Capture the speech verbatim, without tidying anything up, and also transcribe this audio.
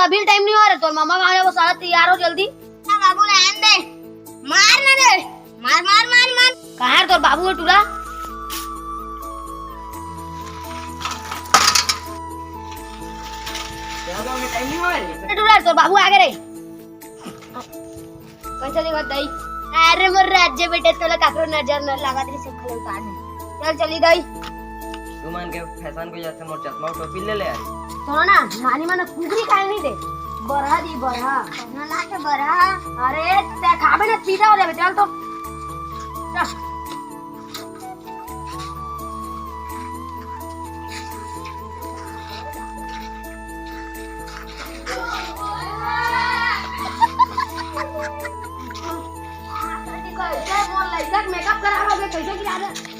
अभी टाइम नहीं हो रहा, तोर मामा मारे वो सारा तैयार हो जल्दी। हाँ बाबू, रहन दे। मार ना रे, मार, मार, मार, मार। कहाँ है तोर बाबू है टूरा? क्या तो अभी टाइम नहीं हो रहा है? ए टूरा, तोर बाबू आ गए रे। कैसे देखत दई? अरे मोर राज्य बेटे, तोला काकरो नजर न लागत रे, सब खले उतार दे। चल चली दई। तुमन के फैशन को जाते मोर चश्मा टोपी ले ले यार। तो ना, नानी मन कुकरी खाए नहीं दे। बरहा दी, बरहा। ना ला के बरहा। अरे, ते खाबे ना, पीला हो जाबे, चल तो। चल। कैसे मोर लइका के मेकअप करावोगे, कैसे गिरा दे?